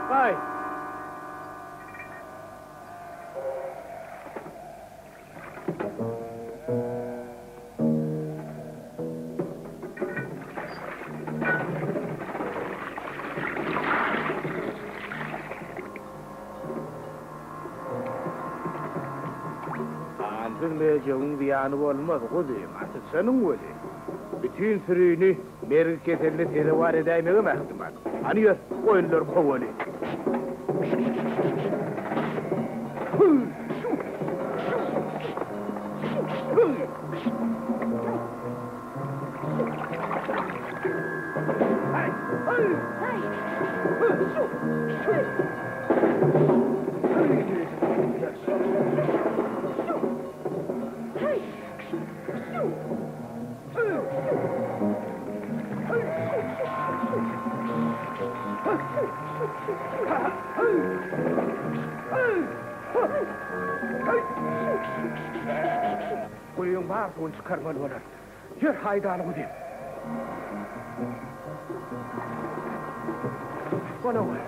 Gaý! Gansyz möjegiň zyýany bolmaz, guzym, atyşanyň weli, bütin sürini mergi keseline sezewar edäýmegem ähtimal. Hany ýör, goýunlary kowaly. Guýyň bar suwuny çykarmaly bolar. Ýör, haýdaly guzym. Bola-goý.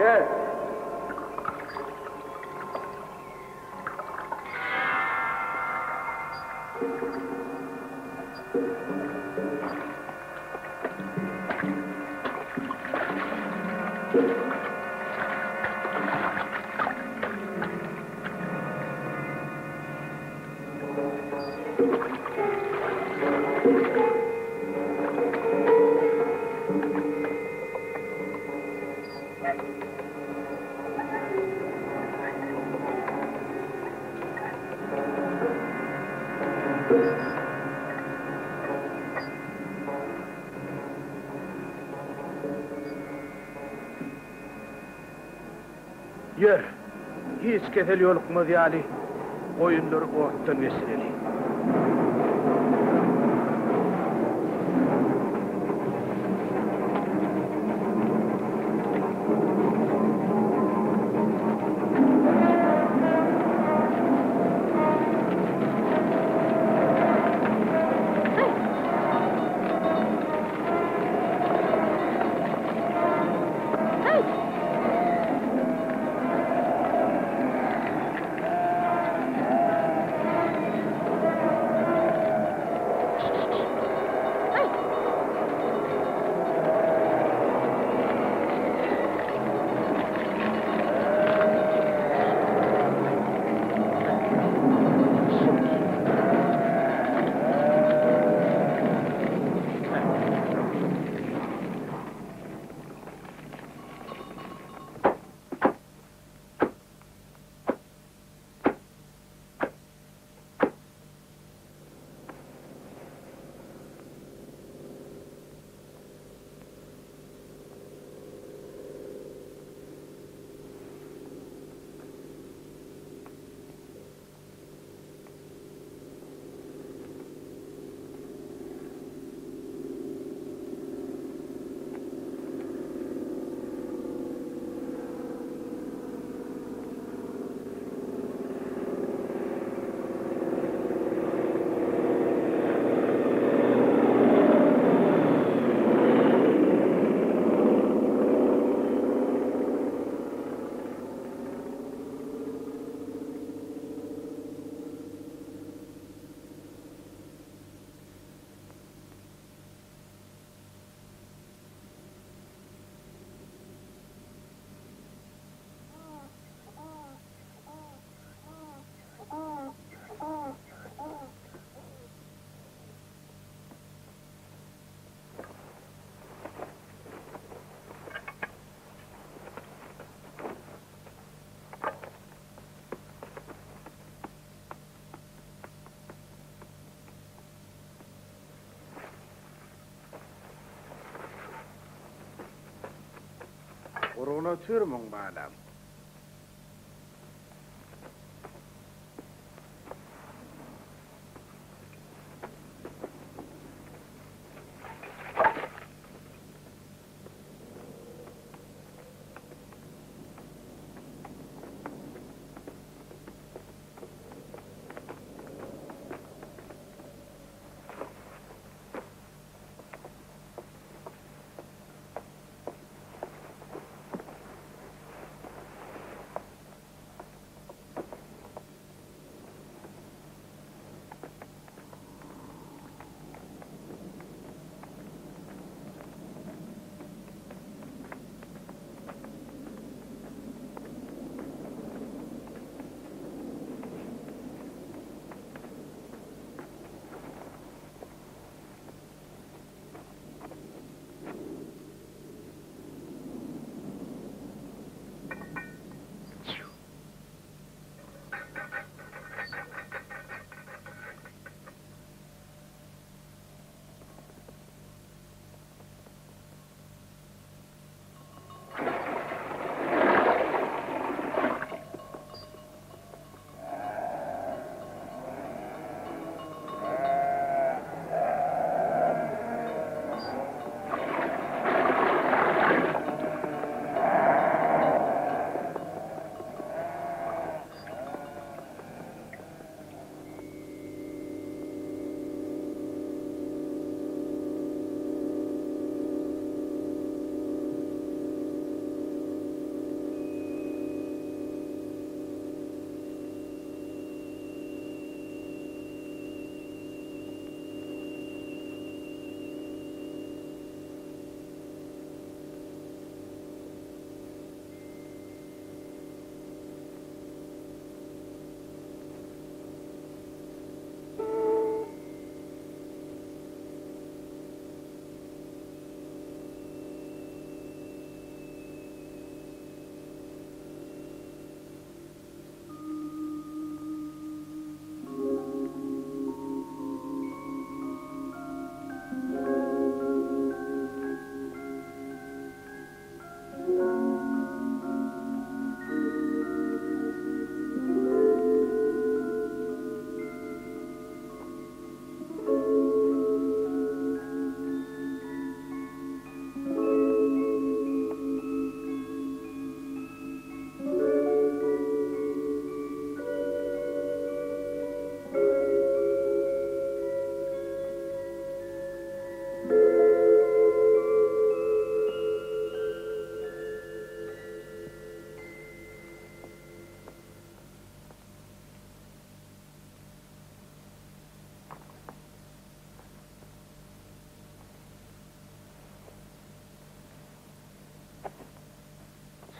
Çek! Ýör, hiç kesel ýolukmaz ýaly, goýunlary otdan geçireli. Gurgun otyrmyň, balam?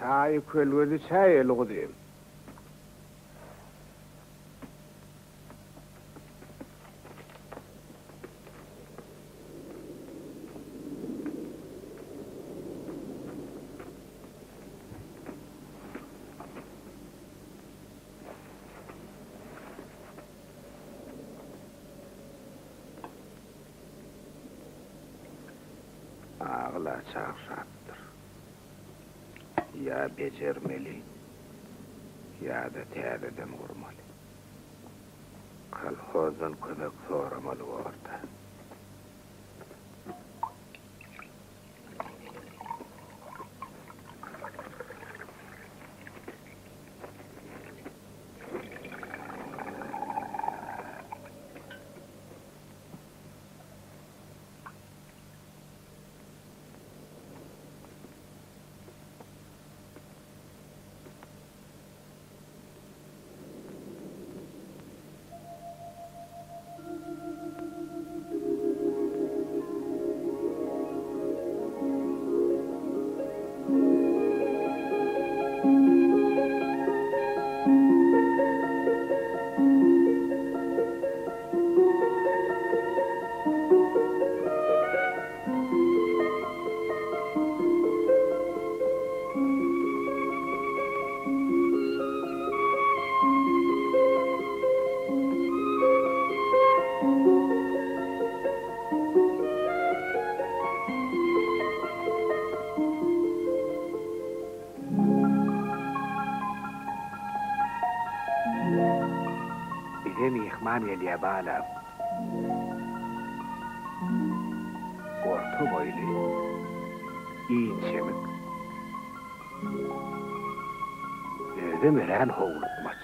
Çaýy kölgeli çäýeli guzym. Agyl-a çagşapdyr. Ýa bejermeli, ýa-da täzeden gurmaly. Kolhozdan kömek soramaly borda. Sag-aman gelýä, balam. Orta boýly, inçemik. Özem örän howlukmaç.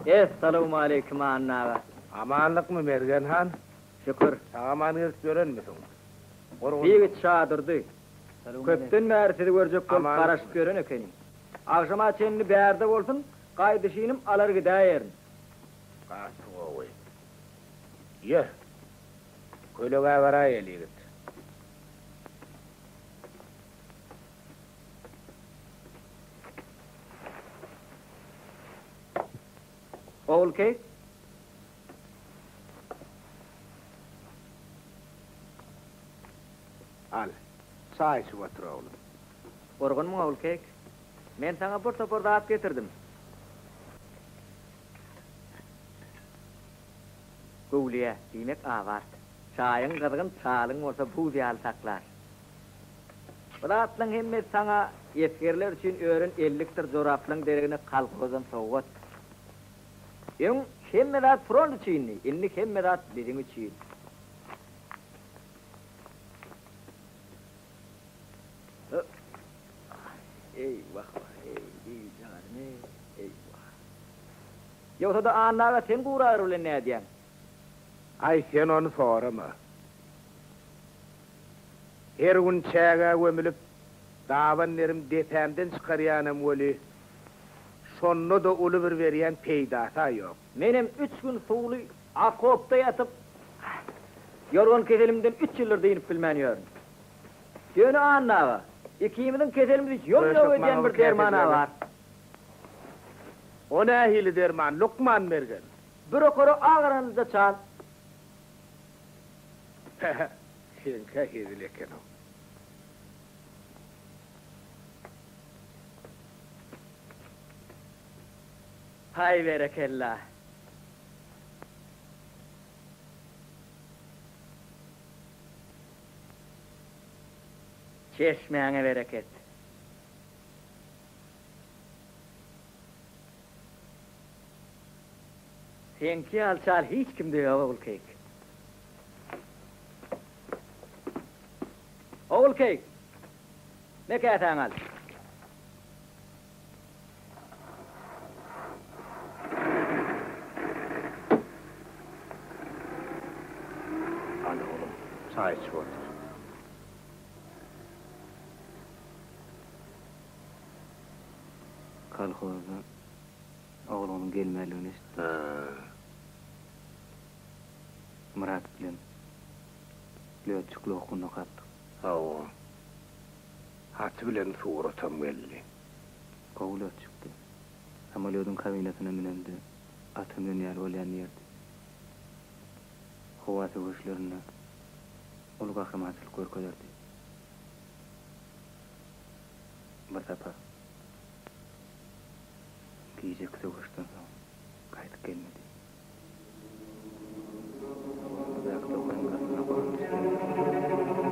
Essalawmaleýkim Anna aga. Amanlykmy Mergen han? Şükür. Sag-aman gelip ýörenmisiň? Gurgun. Ýigit Şadurdy. Köpden bäri sizi görjek bolup Amanlykmy? garaşyp ýören ekenim. Agşama çenli bärde bolsun, gaýdyşynym alar gidäýerin. Gaty gowy. Ýör, kölegä baraýaly ýigit. Ogulkeý. Al, çaý içip otur, oglum. Gorgunmyň, Ogulkeýik? Men saňa bir topar zat getirdim. Göwlüýä, diýmek abat. Çaýyň gyzgyn, çalyň bolsa buz ýaly saklar. Bu zatlaň hemmesi saňa esgerler üçin ören ellikdir joraplaň deregine kolhozdan sowgat. Öň hemme zat front üçindi, indi hemme zat biziň üçin. Eý, wah-wah, eý, eý, janym, eý, eý-wah. Ýogsa-da Anna aga sen gury agyry bilen nädýäň? Aý, sen ony sorama. Her gün çägä gömülip, daban derim depämden çykarýanam weli, şonda-da uly bir berýän peýdasy-a ýok. Menem üç gün suwly okopda ýatyp, ýorgan keselimden üç ýyldyr dynyp bilmän ýörün. Ýöne Anna aga, ikimiziň keselimizi ýom-ýok edýän bir derman-a bar. O nähili derman, lukman Mergen? Bir okara agaranlyja çal. Hä-hä, seňkä hezil eken-ow. Haý berekella. Çeşmäňe bereket. Seňki ýaly çal hiç kimde ýok Ogulkeýik. Ogulkeýik! Me käsäňi al. Al oglum, çaý içip otur. Kolhozda oglunyň gelmänligini eşitdim. Myrat bilen lýotçiklik okuwyny okapdyk. Hawa. Haty bilen suratam geldi. Gowy lýotçikdi. Samolýodyň kabinasyna münemde ata münen ýaly bolýan diýerdi. Howa söweşlerinde uly gahrymançylyk görkezerdi. Bir sapar gijeki söweşden soň gaýdyp gelmedi. Obamyzdaky tokaýyň gyrasyna goýun düşdi.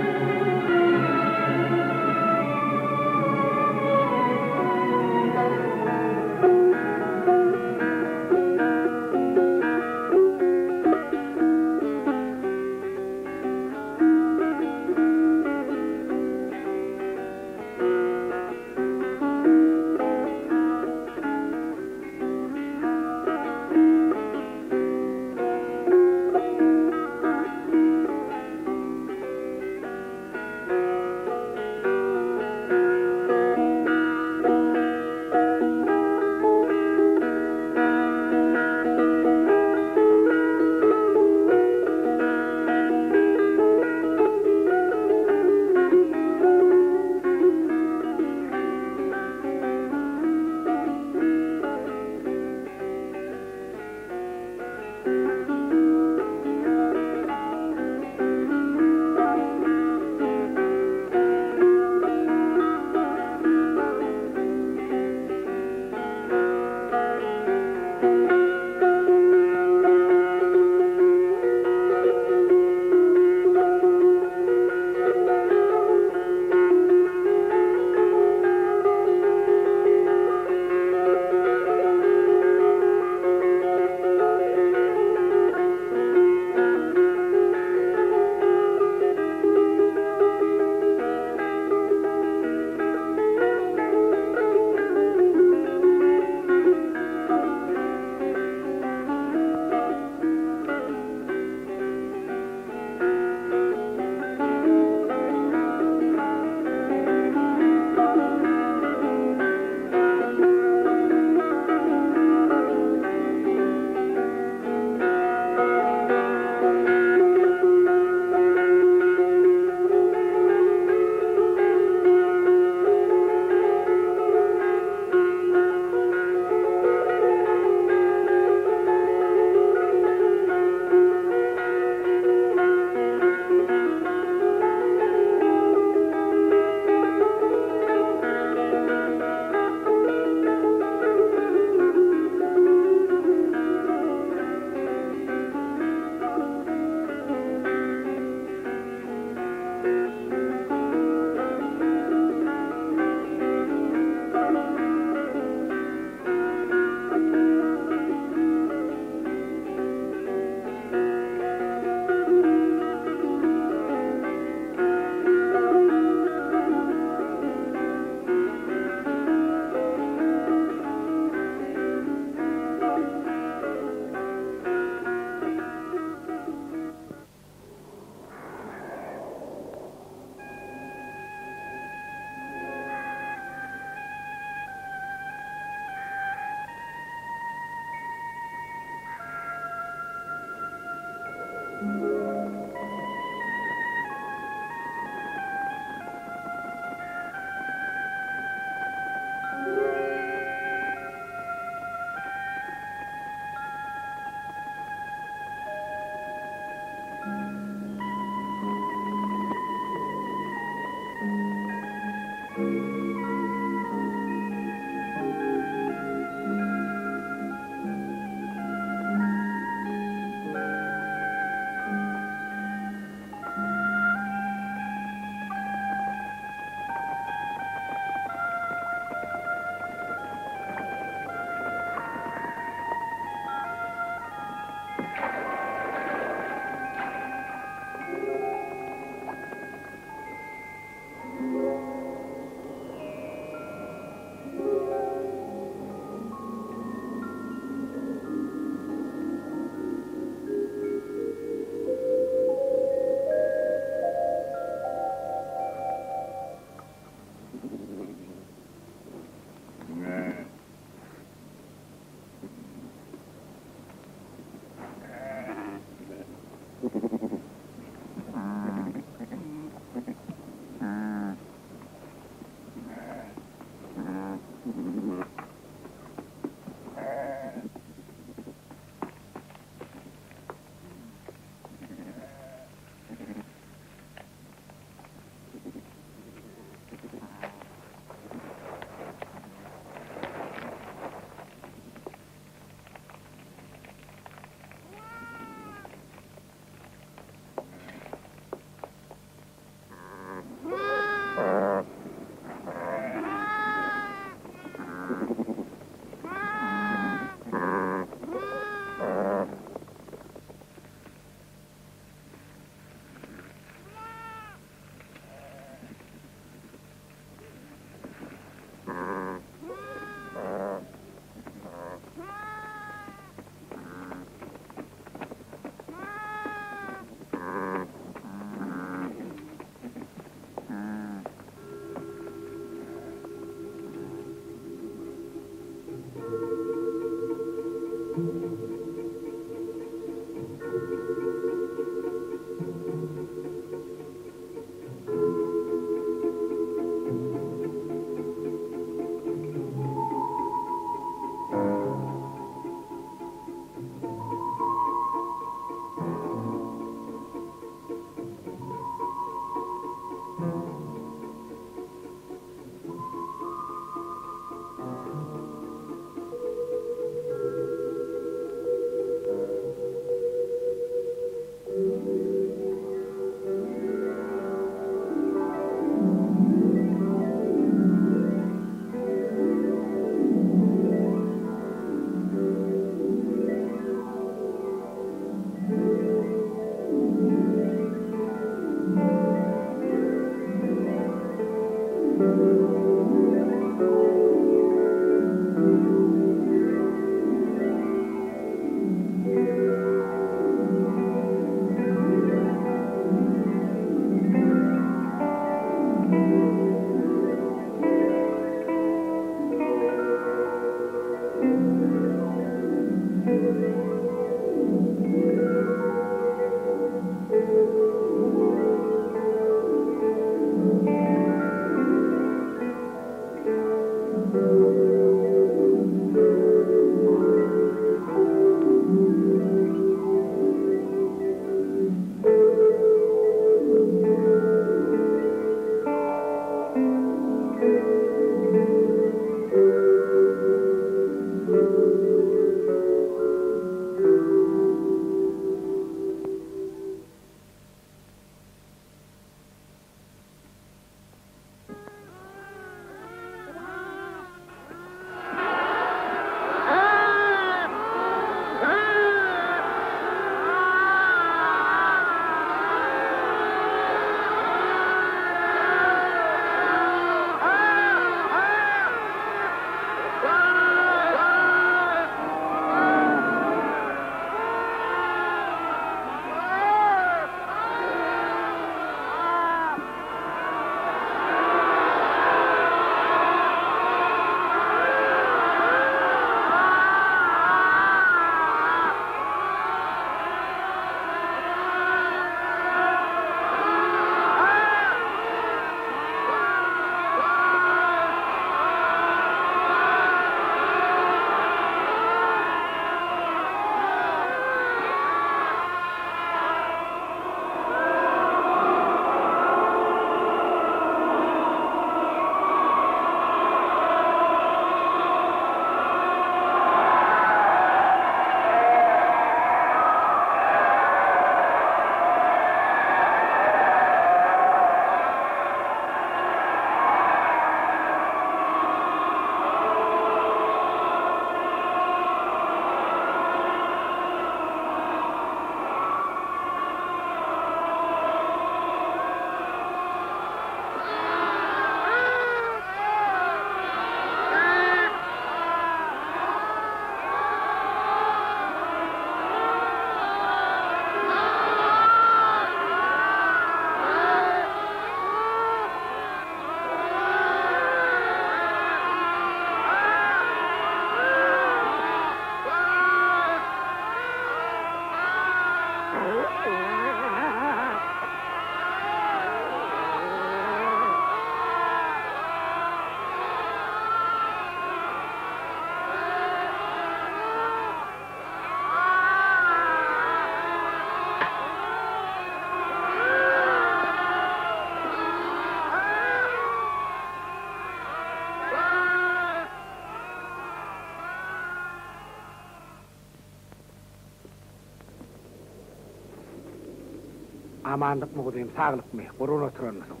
Amanlykmy guzym, saglykmy, gurgun oturanmysyň?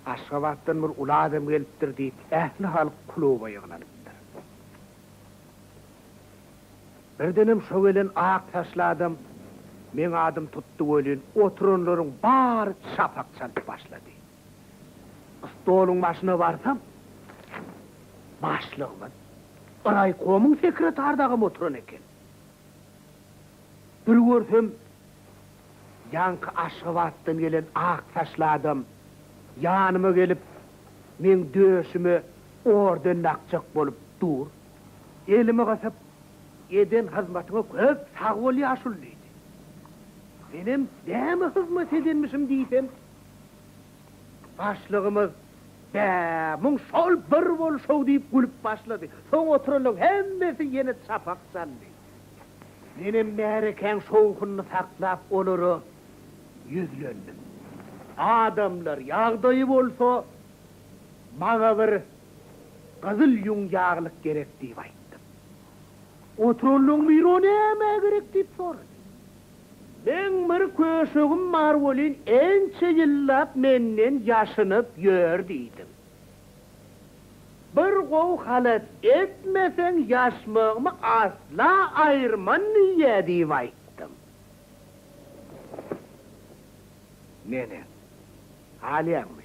Aşgabatdan bir uly adam gelipdir diýip, ähli halk kluba ýygnanypdyr. Birdenem şo gelen ak saçly adam meň adym tutdy welin, oturanlaryň bary çapak çalyp başlady. Stoluň başyna barsam, başlygymyz, raýkomyň sekretary dagam oturan eken. Bir görsem, ýaňky Aşgabatdan gelen ak saçly adam ýanyma gelip, meň döşüme orden dakjak bolup dur. Elimi gysyp, Eden hyzmatyňa köp sag bol, ýaşuly diýdi. Menem näme hyzmat edenmişim diýsem, başlygymyz, Bä, muň şol bir bolşow diýip gülüp başlady. Soň oturanlaryň hemmesi ýene çapak çaldy. Menem märekäň şowhunyny saklap olara ýüzlendim. Adamlar, ýagdaýy bolsa, maňa bir gyzyl ýüň ýaglyk gerek diýip aýtdym. Oturanlaryň biri o nämä gerek diýip sorady. Meň bir köşegim bar welin ençe ýyllap menden ýaşynyp ýör diýdim. Bir gowy halat etmeseň ýaşmagymy asla aýyrman diýýä diýip aýtdym. Neneň? Alýaňmy?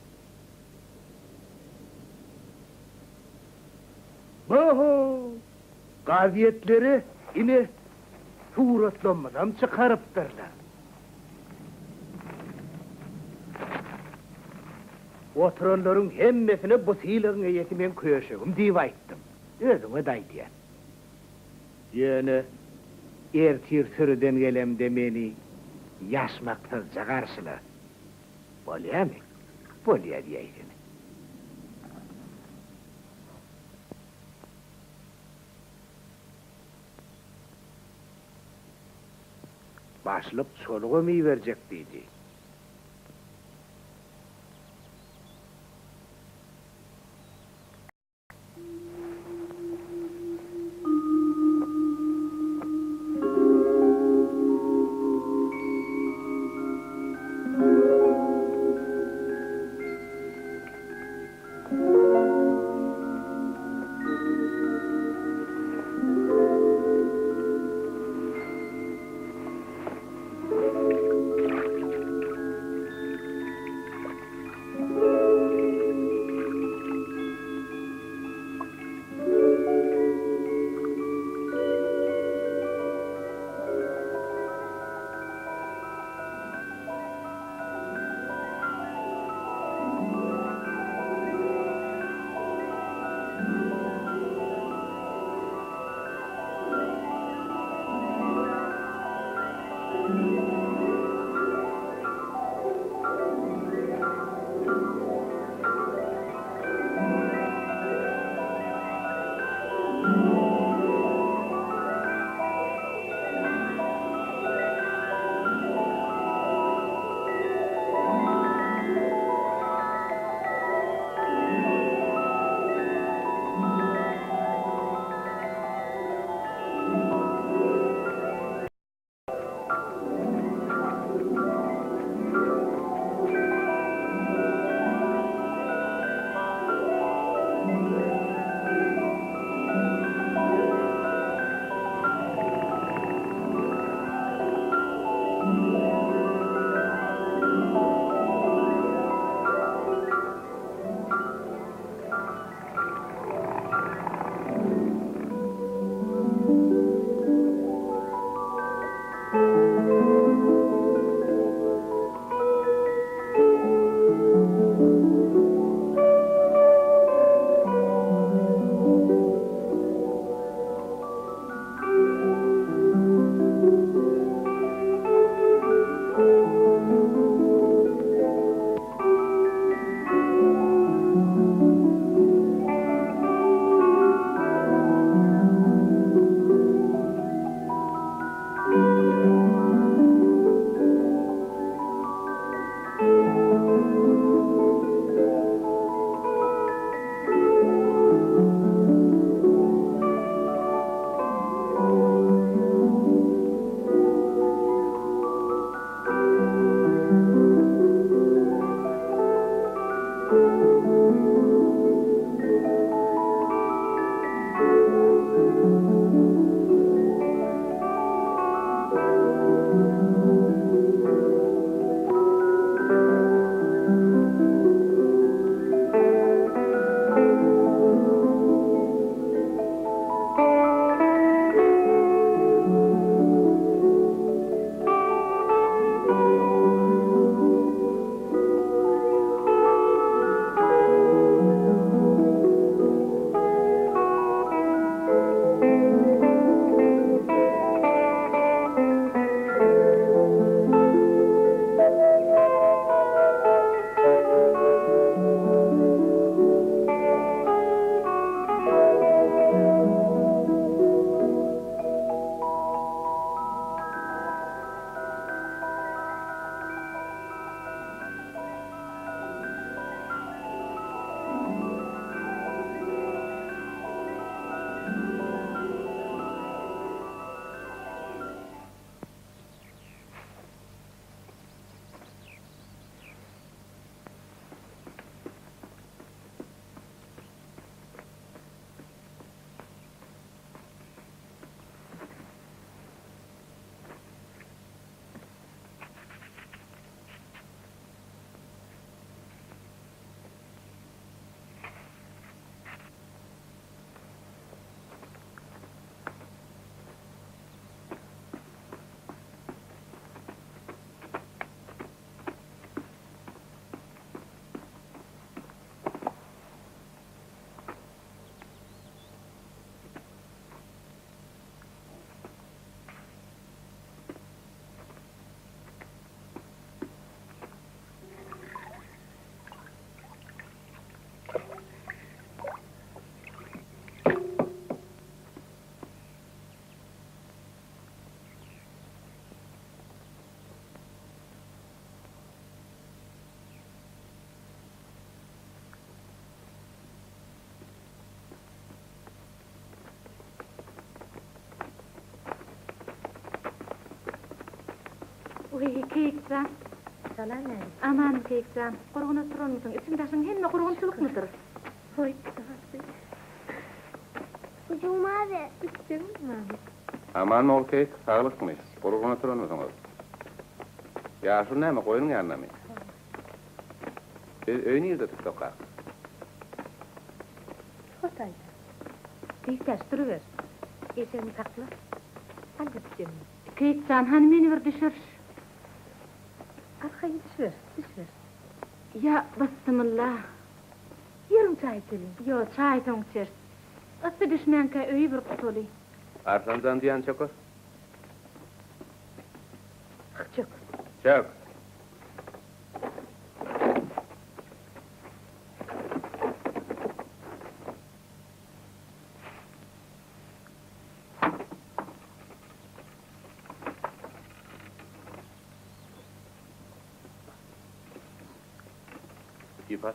Bo-ho! Gazetlere ine suratlarymyzam çykarypdyrlar. Oturanlaryň hemmesine bu sylagyň eýesi meň köşegim diýip aýtdym. Özüňe-de aýdýan. Ýöne ertir sürüden gelemde meni ýaşmaksyzja garşyla. Bolýamy? Bolýa diýäýsene. Başlyk çolugam iberjek diýdi. Wiý, Keýik jan. Salam älik. Amanmy, Keýik jan? Gurgun oturanmysyň? Içiň-daşyň hemme gurgunçylykmydyr? Goý, Gudasy. Gujuma ber. Içjegmi, mama? Amanmy, Ogulkeýik? Saglykmy? Gurgun oturanmysyňyz? Ýaşuly näme, goýnuň ýanyndamy? Biz öý nirde tutsak-a? Hotaýda. Beýtäş, duruber. Eşegiňi sakla. Al-da tüpeňiňi. Keýik jan, hany meni bir düşüriş. Arkaýyn düşüber, düşüber. Ýa, bysymylla. Ýörüň çaý içeliň. Ýo, çaý soň içeris. Yssy düşmänkä öýi bir gutaly. Arslan jan diýýän çöker. Çök. Çök. Ýypa.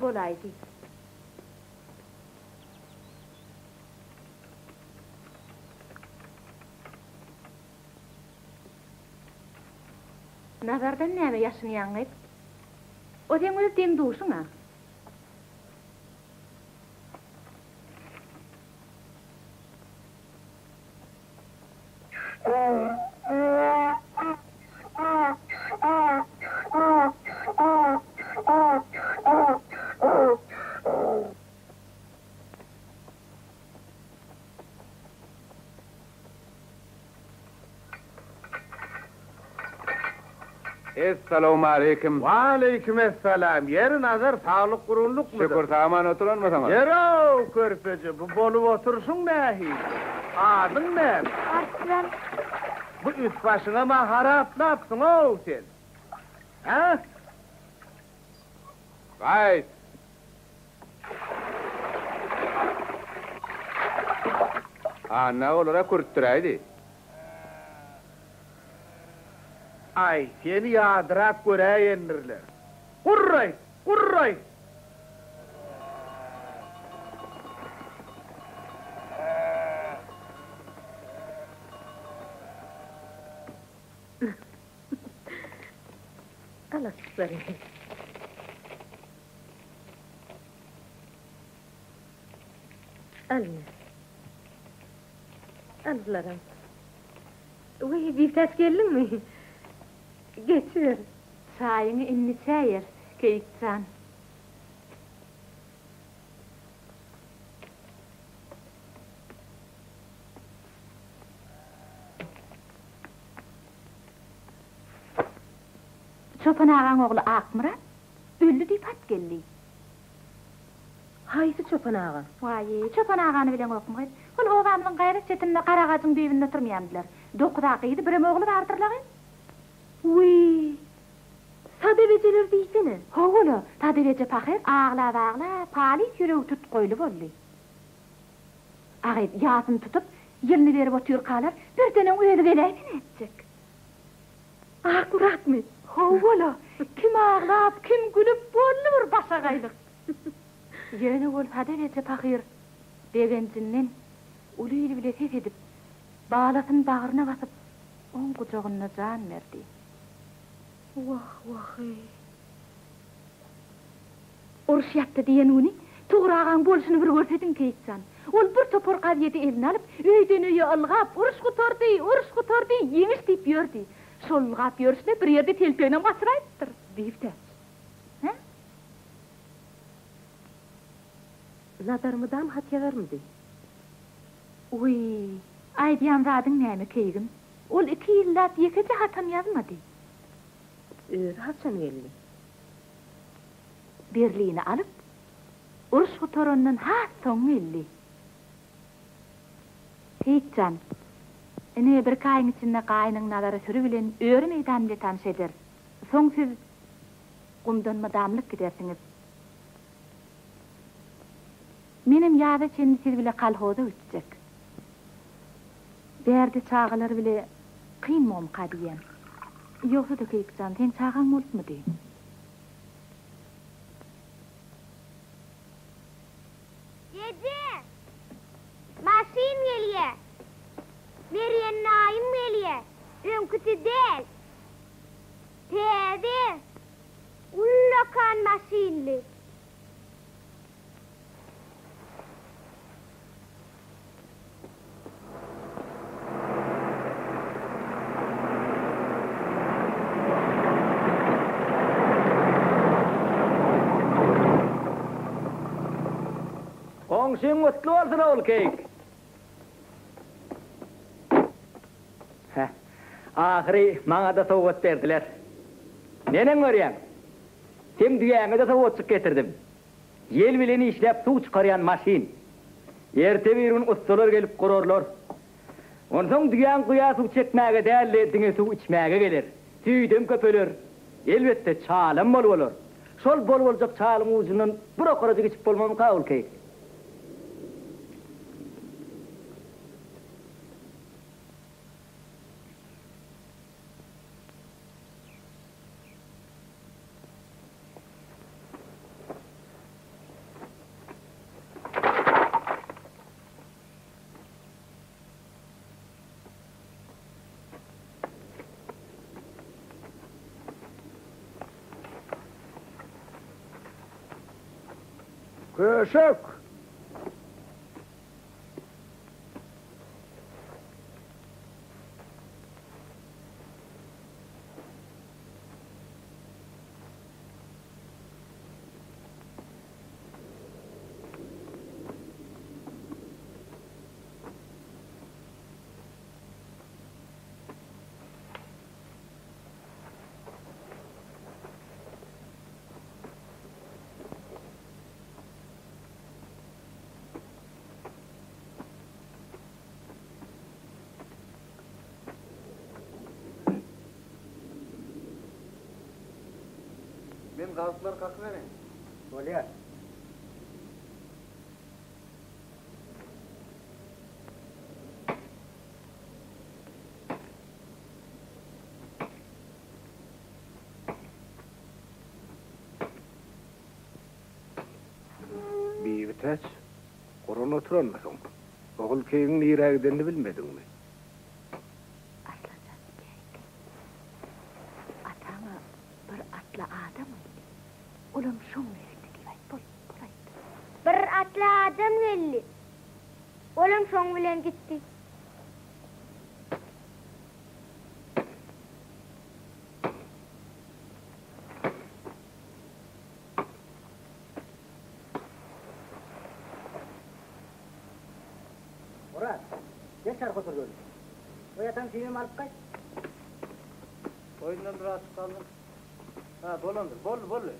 Bolaýdy. Nazardan näme ýaşynýaň gyz? O seň öz deň-duşuň-a. Essalawmaleýkim. Waleýkim essalam. Ýeri Nazar saglyk gurunlykmydyr? Şükür sag-aman oturanmysyňyz? Ýer-ow körpeje, bu bolup oturyşyň nähili? Adyň näme? Arslan. Bu üst-başyňam-a haraplapsyň-ow sen. Hä? Gaýt! Anna olara kürtdüräýdi. Aý, seni ýadyrap göräýendirler. Gurraý! Gurraý! Al açyklaryňy. Al ine. Al bularam. Wiý, Bitäç geldiňmi? Geçiber. Çaýyňy indi içäýeris, Keýik jan. Çopan agaň ogly Akmyrat öldi diýip hat geldi. Haýsy çopan aga? Waý, çopan agany bileňokmy gyz? Hol obamyzyň gaýra çetinde garagajyň düýbünde oturmaýamdylar. Dokuz-a gyzy, birem ogly bardyr-la gyz. Wiý, Sadebejeler diýsene. Hawa-la, Sadebeje pahyr aglap-aglap, halys ýüregi tutgaýly boldy. A gyz, ýasyny tutup, ýylyny berip otyrkalar, birdenem özi geläýse nätjek? Akmyratmy? Hawa-la, kim aglap, kim gülüp, boldy bir başagaýlyk. Ýöne ol Sadabeje pahyr begenjinden uly il bile ses edip, balasyny bagryna basyp, oň gujagynda jan berdi. Wah, wah-eý. Uruş ýatdy diýen güni Tugra agaň bolşuny bir görsediň, Keýik jan. Ol bir topar gazýeti eline alyp, öýden-öýe ylgap, Uruş gutardy, uruş gutardy, ýeňiş diýip ýördi. Şol ylgap ýörşüne bir ýerde telpeginem gaçyraýypdyr. Bibitäç. Hä? Nazar mydam hat ýazarmydy? Wiý, aýdýan zadyň näme, Keýgim? Ol iki ýyllap ýekeje hatam ýazmady. Özi haçan geldi? Berlini alyp, uruş gutarandan has soň geldi. Seýit jan, ine, birki aýyň içinde gaýnyň Nazary süri bilen öri meýdan bile tanyş eder. Soň siz gumdan mydamlyk gidersiňiz. Menem ýaza çenli siz bile kolhoza gitjek. Bärde çagalar bile kyn momka diýýän. Ýogsa-da Keýik jan, seň çagaň bolupmydy? Mergen daýym gelýä. Öňküsi däl. Täze, ullakan maşynly. Goňşyň gutly bolsun Ogulkeýik. Heh, ahyry maňa-da sowgat berdiler. Neneň görýäň? Seň düýäňe-de sowgatjyk getirdim. Ýel bilen işläp suw çykarýan maşyn. Erte bir gün ussalar gelip gurarlar. Onsoň düýäň guýa suw çekmäge däl-de, diňe suw içmäge geler. Süýdem köpeler. Elbetde, çalam bol bolar. Şol bol boljak çalyň ujundan bir okarajyk içip bolmazmyka ol keýik? Köşek! Men gazyklary kakybereýin. Bolýar. Bibitäç, guran oturanmysyň? Ogulkeýigiň nirä gidenini bilmediňmi? Arslan jan, bärik gel. Ataňa bir atly adam geldi. Olam şoň bilen gitdi diýip aýt, bol, bol aýt. Bir atly adam geldi. Olam şoň bilen gitdi. Oraz, gel çarh otur göli. O ýatan süýümem alyp gaýt. Oýundan bir azjyk galdym. Ha, bolandyr. Boldy, boldy.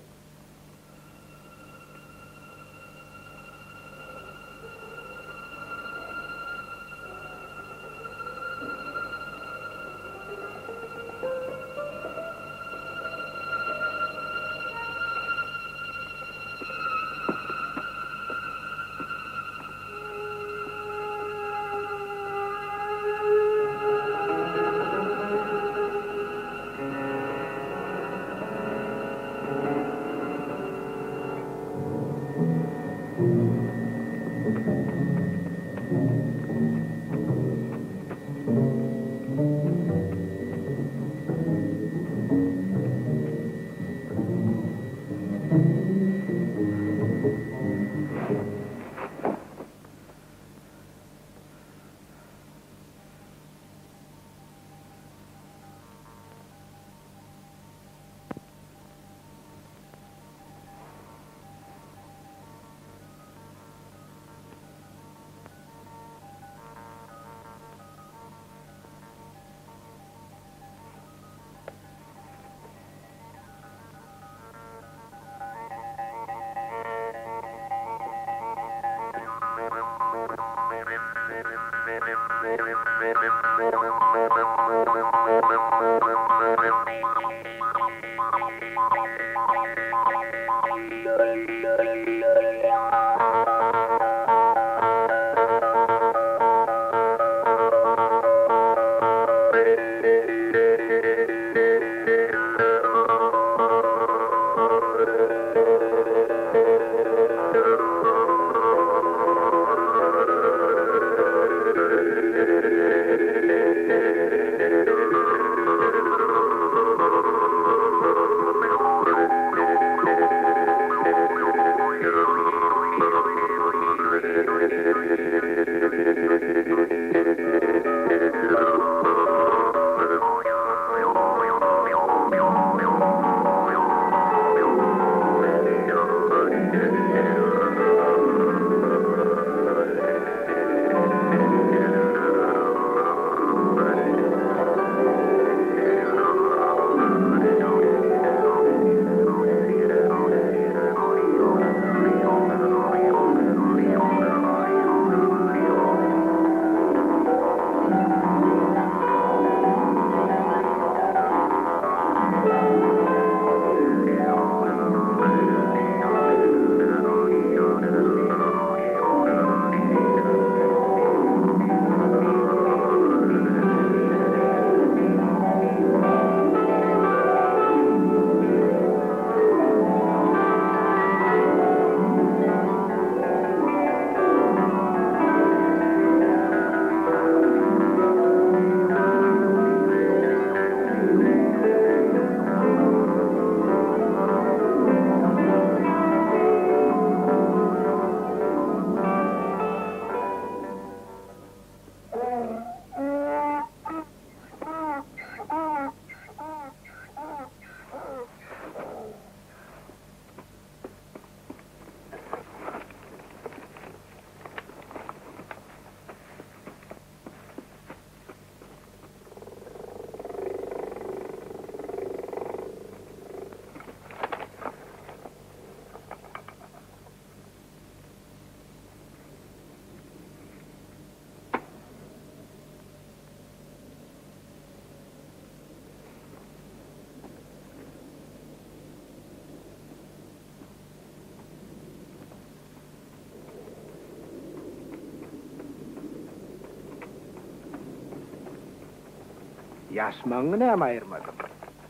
Ýaşmagyňy näme aýyrmadyň?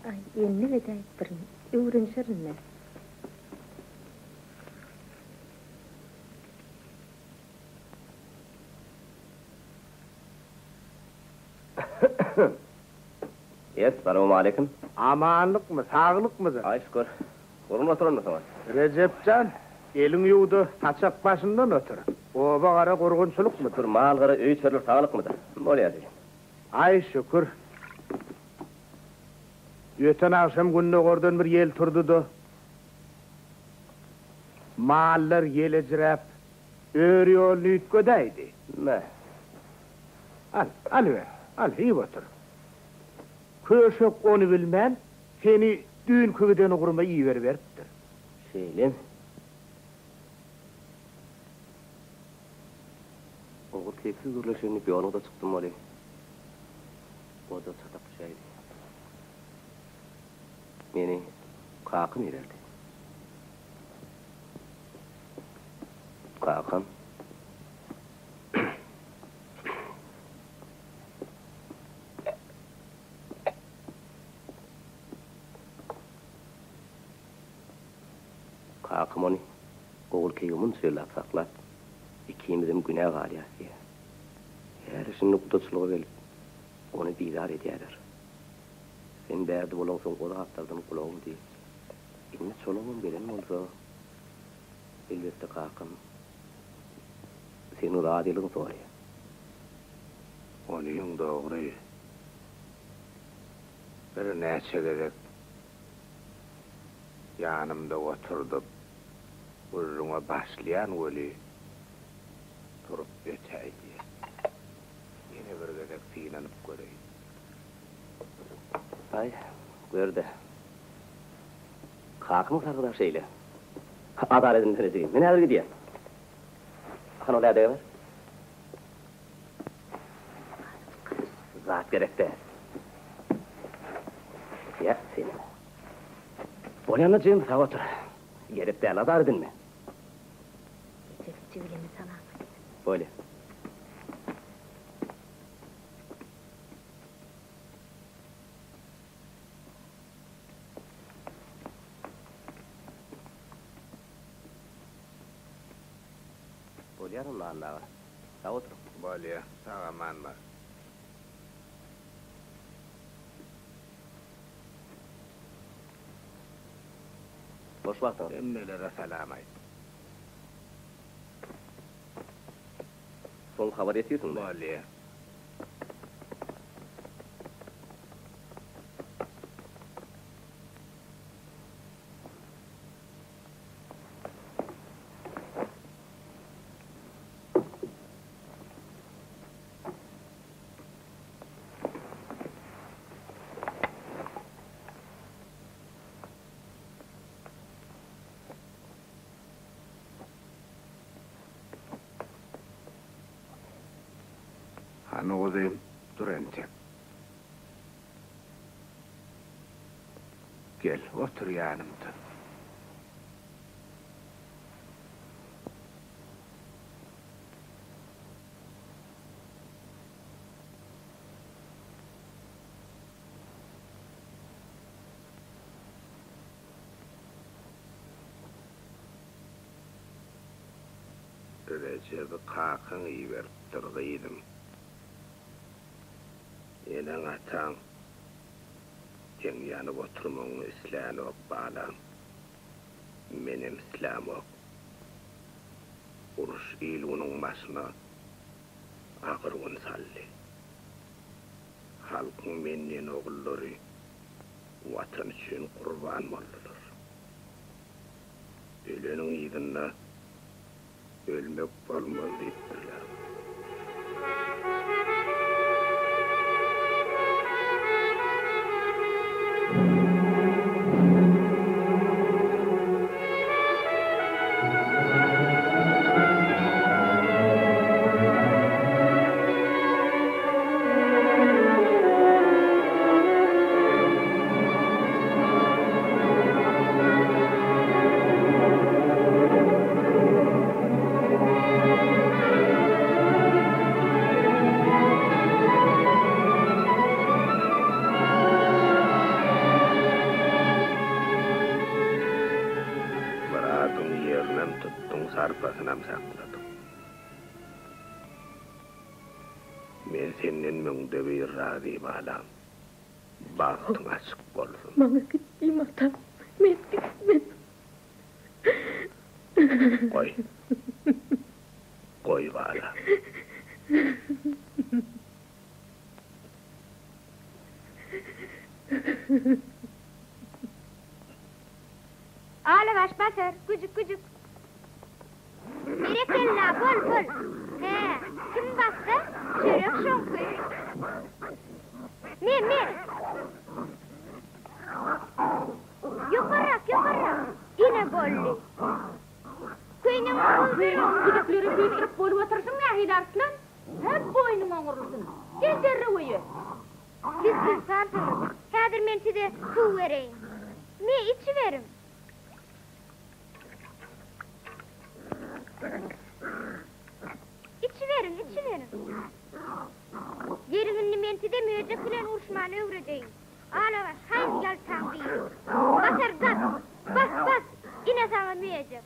Aý, endik edäýipdirin. Öwrenişerin-dä. Essalawmaleýkim. Amanlykmy, saglykmydyr? Aý, şükür. Gurgun oturanmysyňyz? Rejep jan, eliňi ýuw-da, saçak başyndan otur. Oba-gara gurgunçylykmydyr? Şükür, mal-gara, öý-içeriler saglykmydyr? Bolýar jigim. Aý, şükür. Öten agşam gündogardan bir ýel turdy-da, mallar ýelejiräp, ör ýoluny üýtgedäýdi. Me. Al, alyber, al, iýip otur. Köşek ony bilmän, seni düýnki giden ugruma iberiberipdir. Şeýlemi? Ogulkeýiksiz gürleşeýin diýip ýoluňyza çykdym weli, goja çatak düşäýdi. Meni kakam iberdi. Kakam? Kakam ony Ogulkeýigi munça ýyllap saklap, ikimizem günä galýas diýýär. Häli-şindi gudaçylyga gelip, ony bizar edýärler. Sen bärde bolaňsoň o zatlardan gulagyň dynç. Indi çolugam gelen bolsa, elbetde kakam seniň razylygyňy soraýar. Onyň dogry. Birnäçe gezek ýanymda oturdyp, gürrüňe başlaýan weli, turup ötäýdýär. Ýene bir gezek synanyp göreýin. Aý, gör-de. Kakamyň sargydy-a şeýle. Azar edinmesene jigim. Men häzir gidýän. Hany ol ädege ber. Zat gerek däl. Ýa, senem. Bolýanda jigim, sag otur. Gerek däl, azar edinme. Rejep jigime salam aýt. Bolýa. Bolýar onda Anna aga. Sag oturyň. Bolýa, sag-aman bar. Boş wagtyňyz. Hemmelere salam aýt. Soň habar ýetirsiň-dä. Bolýa. Hany guzym, dur entek. Gel, otur ýanymda. Rejebi kakaň iberipdir, gyzym. Eneň-ataň seň ýanyp oturmagyňy islänok, balam. Menem islämok. Uruş il-günüň başyna agyr gün saldy. Halkyň men diýen ogullary Watan üçin gurban boldular. Öleniň yzynda ölmek bolmaz diýipdirler. Bolduň, ýerinem tutduň, sarpasynam sakladyň. Men senden müňde bir razy balam. Bagtyň açyk bolsun. Maňa git diýme atam. Men gitmen. Goý. Goý balam. Alabaş basar, güjük güjük. Berekella, bol bol. Hä, kim bassa, çörek şoňky. Me, me. Ýokarrak, ýokarrak. Ine boldy. Köýnegiňi goýber oglum. Güjükleri süýndürip bolup oturyşyň nähili Arslan? Hä, boýnuň oňrulsyn. Gel derrew öýe. Siz suwsansyňyz. Häzir men size suw bereýin. Me, içiberiň. Içiberiň, içiberiň. Geliň indi men size möjek bilen uruşmany öwredeýin. Alabaş, haýsy ýaltaň biri. Basar zat! Bas, bas! Ine saňa möjek.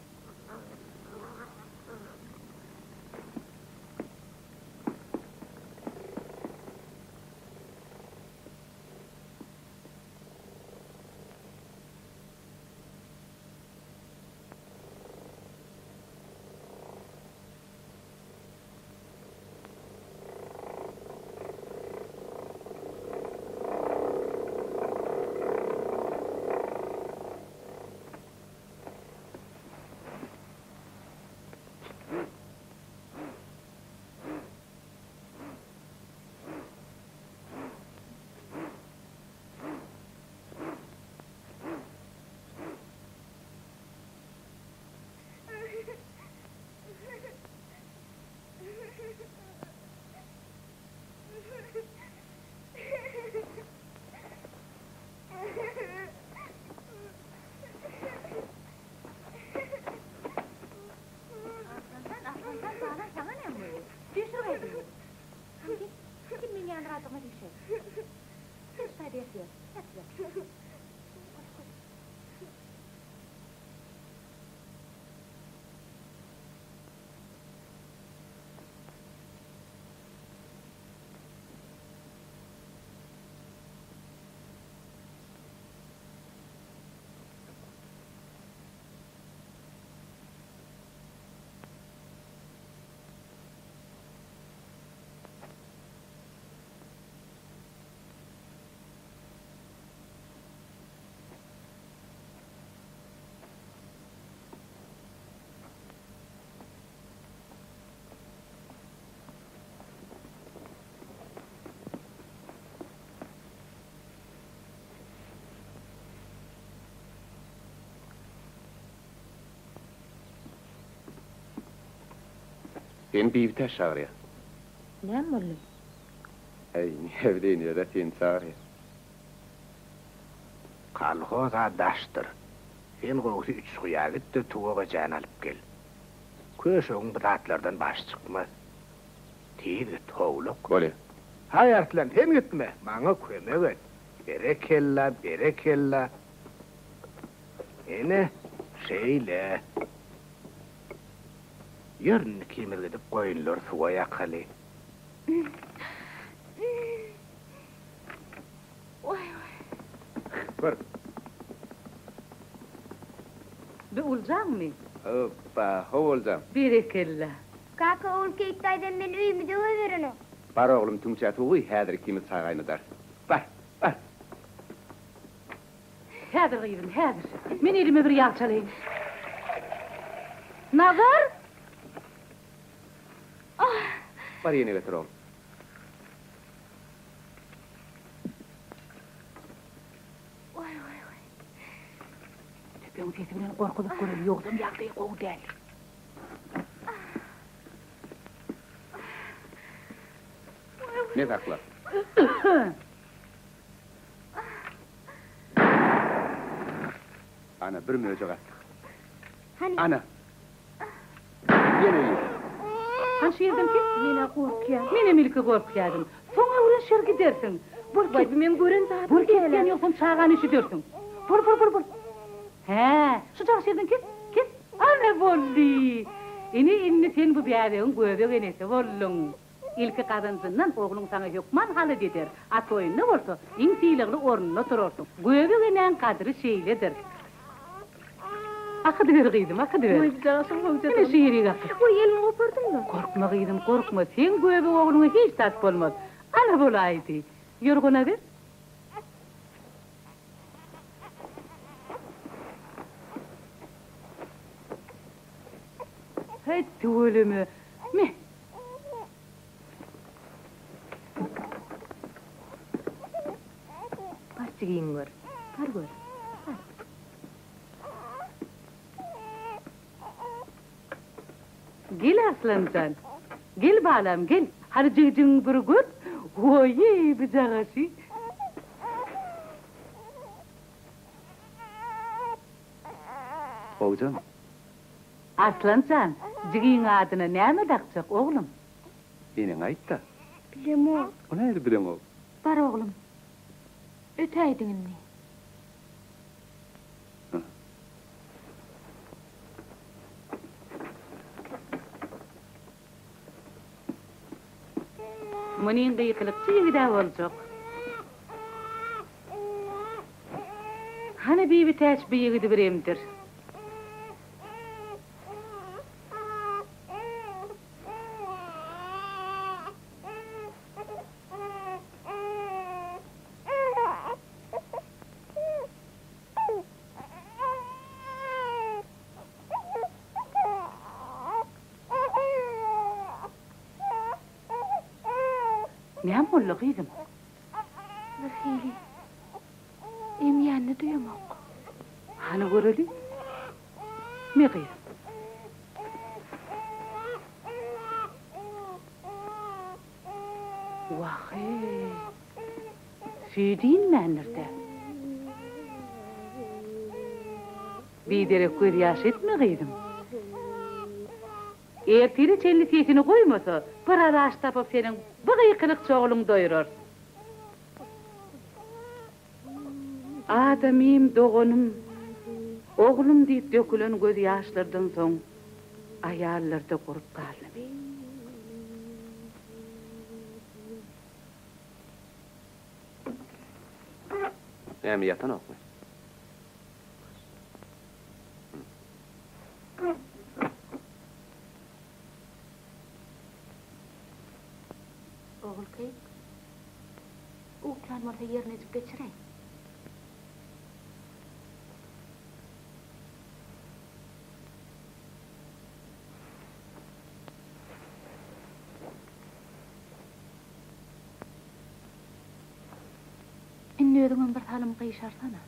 Seni Bibitäç çagyrýar. Näme boldy? Äý, näbileýin, ýa-da seni çagyrýar. Kolhoz-a daşdyr. Sen gowusy Üçguýa git-de Tuwak ejäni alyp gel. Köşegiň bu zatlardan başy çykmaz. Tiz git, howluk. Bolýa. Haý, Arslan, sen gitme, maňa kömek et. Berekella, berekella. Ine, şeýle. Ýör, indi ikimiz gidip goýunlary suwa ýakaly. Gör. Bi uljaňmy? Hopba, how oljaň. Berekella. Kaka Ogulkeýik daýzam meni öýümize goýberenok. Bar oglum tüňçä suw guý, häzir ikimiz çaý gaýnadarys. Bar, bar. Häzir gyzym, häzir. Men elime bir ýag çalaýyn. Nazar! Bar ýene getir oglum. Tüpeň sesi bilen gorkuzyp göreli, ýogsam ýagdaýy gowy däl. Ne sakla? Ana, bir möjek atdyk. Hany? Ana. Ýene bir. Hany şu ýerden kes. Men-ä gorkýan. Menem ilki gorkýadym. Soň öwrenşer gidersiň. Bol kes. Waý, bu meň gören zadym Bol däl-ä. kesýän ýogsam çagany üşüdersiň. Bol, bol, bol, bol. Hä, şu jagşy ýerden kes, kes. Boldy. Ine, indi sen bu bäbegiň göbek enesi bolduň. Ilki gazanjyndan ogluň saňa hökman halyt eder, a toýunda bolsa iň sylagly ornunda oturarsyň. Göbek enäň gadyry şeýledir. Akydyber gyzym, akydyber. Goý, jagaşym gowja Ine şu ýerik akyt. Goý, elimi gopardyň-la. Gorkma gyzym, gorkma, seň göbek ogluňa hiç zat bolmaz. Ana bolaýdy. Ýorgana ber. Heý, tüweleme. Me. Bar jigiňi gör. Bar gör. Bar. Gel Arslan jan. Gel balam, gel. Hany jigjigiňi bir gör. Goý-eý, bu jagaşy. Gowjamy? Arslan jan, jigiň adyna näme dakjak, oglum? Eneňe aýt-da. Bilemok. O nähili bileňok? Bar oglum. Ötäýdiň indi. Munyň gykylykçy ýigid-ä boljak. Hany Bibitäç bu ýigidi bir emdir. Näme boldy, gyzym? Birhili emýänini duýamok. Hany göreli. Me, gyzym. Wah-eý! Süýdi inmändir-dä. Biderek gözýaş etme, gyzym. Ertire çenli sesini goýmasa, bir alaç tapyp seniň bu gykylykçy ogluň doýrar. Adamym, doganym, oglum diýip dökülen gözýaşlardan soň aýallarda gurup galdymy? Näme ýatanokmy? Ogulkeýik, uklan bolsa ýerinejik geçiräý. Indi özüňem bir salym gyşarsana.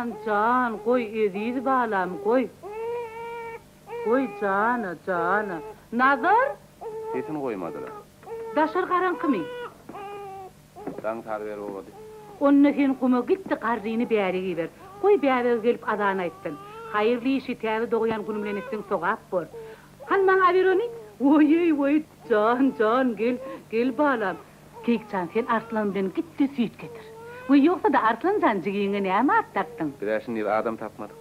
Jan, jan, goý, eziz balam, goý. Goý, jana, jana. Nazar! Sesini goýmadylar. Daşary garaňkymy? Daň saz berip ugrady. Onda sen guma git-de garryny bäri iber. Goý bäbegi gelip azan aýtsyn. Haýyrly işi täze dogýan gün bilen etseň sogap bor. Hany maňa aber ony. Woý-eý, woý, jan, jan, gel, gel balam. Keýik jan, sen Arslan bilen git-de süýt getir. Weý, ýogsa-da Arslan jan, jigiňe näme at dakdyň? Biz-ä şindiz adam tapmadyk.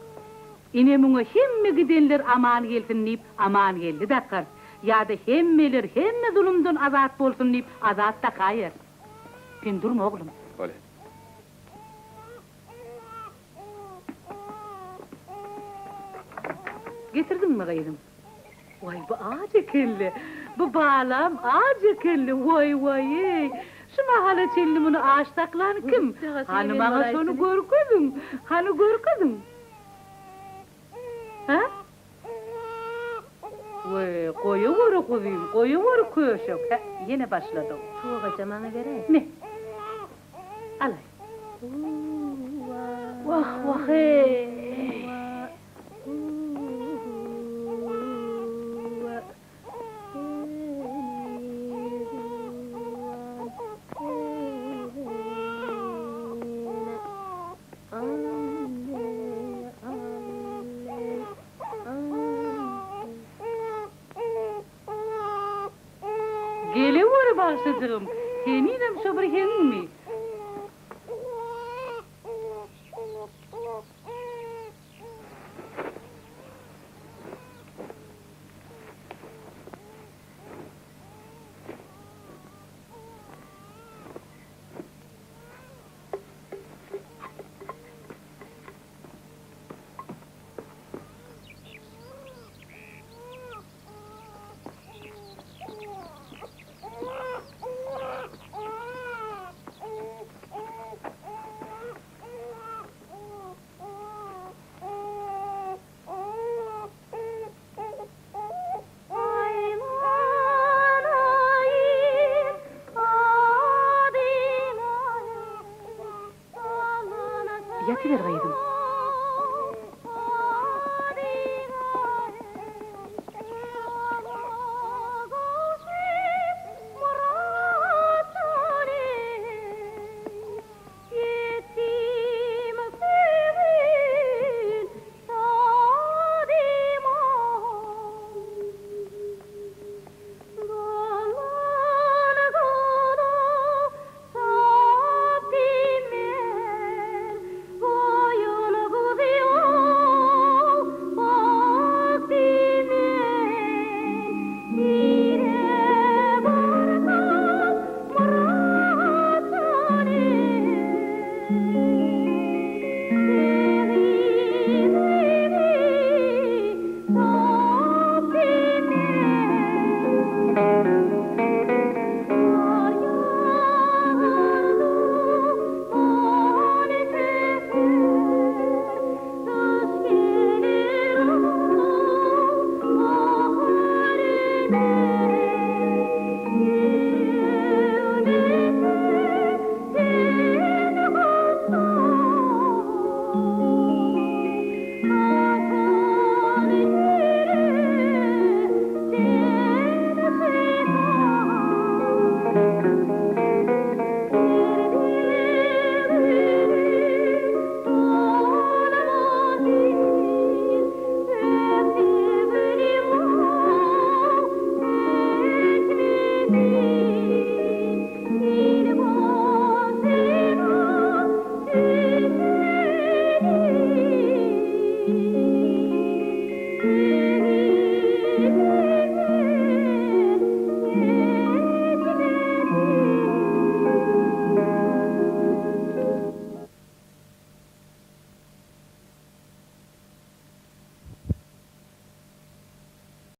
Ine muňa hemme gidenler aman gelsin diýip Amangeldi dakarys. Ýa-da hemmeler hemme zulumdan azat bolsun diýip Azat dakaýarys. Sen durma oglum. Bolýa. Getirdiňmi gyzym? Waý bu aç ekenle. Bu balam aç ekenle. Waý waý-eý. Şu mahala çenli muny aç saklan kim? Hany maňa şony görkeziň. Hany görkeziň. Hä? Weý, goýaweri guzym, goýaweri köşek. Hä, ýene başladyň. Tuwagaja maňa beräý. Me. Alaý. Wah, wah-eý. Geleweri bagşyjygym, henizem şo bir heňmi? Ýatyber gyzym.